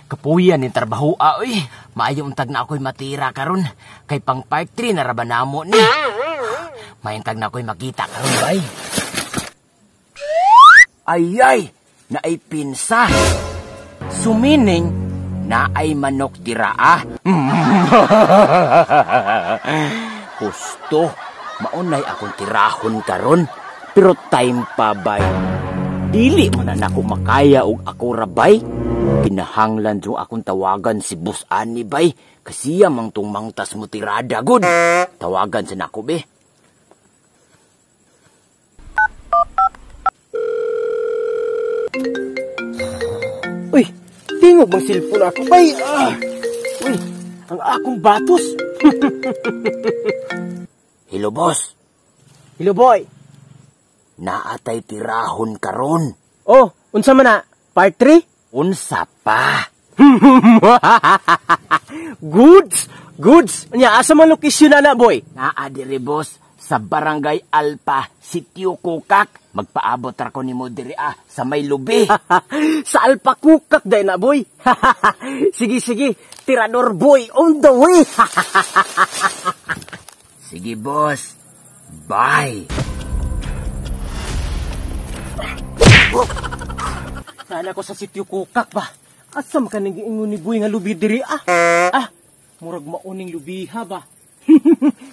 Kapuyan ni trabaho oy. Maayo untag na ako'y matira karon kay pang part 3 na ra ba namo ni. Maayong na ako'y makita karon bay. Ayay, naay pinsa. Sumining naay manok dira ah. Husto, maunay akong tirahon karon, pero time pa bay. Dili man na nako makaya og ako rabay. Kinahanglan jud akong tawagan si Boss Ani bay, kasi siya mang tung mangtas mo tirada gud. Tawagan sa nako be. Uy, tingog bang cellphone ako bay? Ah. Uy, ang akong batos. Hello boss. Hello boy. Naatay tirahon karon. Oh, unsa man na? Part 3? Unsa pa? Goods, goods. Nya asa man lokasyon na boy? Naa diri boss sa Barangay Alpa, Sitio Kukak. Magpaabot ra ko nimo diri ah sa may lubi. Sa Alpa Kukak day na boy. Sige sige, tirador boy on the way. Sige boss. Bye. Sana ko sa Sitio Kukak ba? Asa man kaning giingon ni boy nga lubi diri ah? Ah, murag mauning lubiha ba?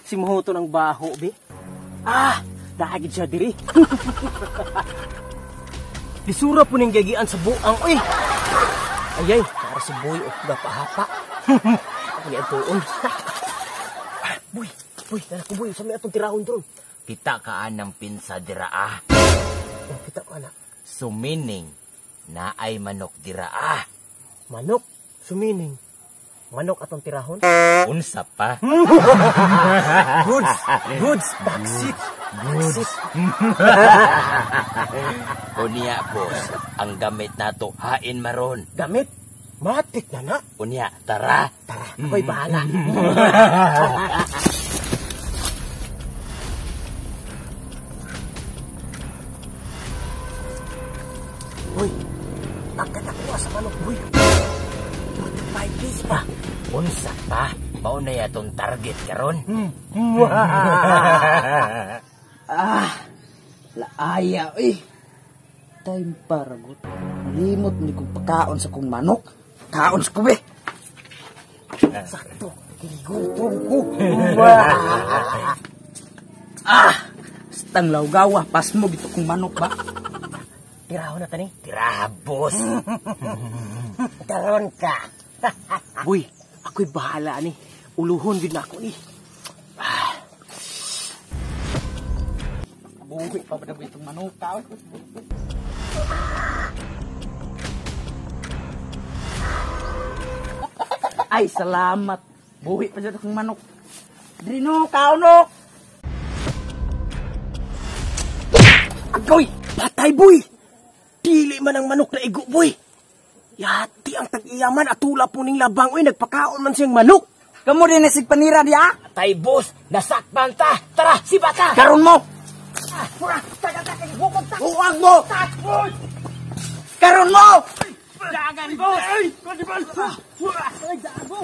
Si mahuto ng baho be. Ah, dahagid siya diri. Lisura po ning gagian sa buang oy. Ayay, para si boy oh, gapahapa. Ako ni atuon. Boy, boy, dala ko boy, sa may atong tirahon dron. Kita kaan ng pinsa dira ah. Oh, kita ko ana. Sumining naay manok dira ah. Manok, sumining. Manok atong tirahon? Unsa pa? Goods, goods, backseat, goods. Unya boss, ang gamit nato hain maron. Gamit? Matik na na. Unya, tara. Tara, ako'y bahala. Uy, pagkatakuha sa manok, boy. 45 days pa. Unsa pa? Mao na atong target karon. Ah, laaya eh. Time paragot. Limot ni kong pagkaon sa kong manok. Kaon sa kubi. Sakto, gigutom ko. Ah, stang lawgawa, pasmo gito kong manok ba. Tirahon na tani. Tiraha, boss. Karon ka. Boy, ako'y bahala ni. Uluhon gid na ako ni. Ah. Buhi pa ba na itong manok? Ay, salamat. Buhi pa dyan akong manok. Drino, kaunok! Agoy! Patay, boy! Dili man ang manok na igo, boy! Yati ang tag-iyaman at tula po ning labang, uy, nagpakaon man siyang manok! Kamu din nasig panira diya? Atay, boss! Nasakpan ta! Tara, si bata! Karon mo! Huwag mo! Karon mo! Dagan, boss! Ay, dago!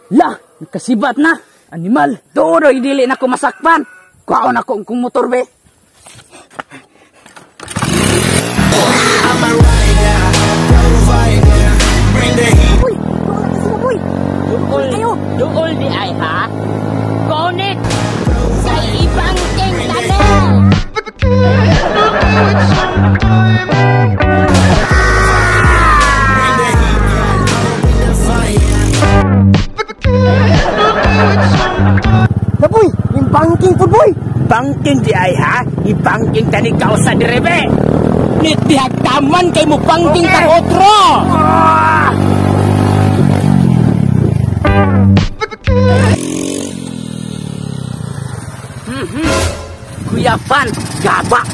La, nakasibat na. Animal, doon dili na ko masakpan. Kuhaon ako kung motor be. Uy, boy. Duol, duol di ay ha. Konit sa ibang king tanong. Na boy, yung banking po boy. Banking di ay ha? I-banking ta ni kausa direbe. Nitihagtaman kay mo banking ta otro. Kuya Fan, gaba.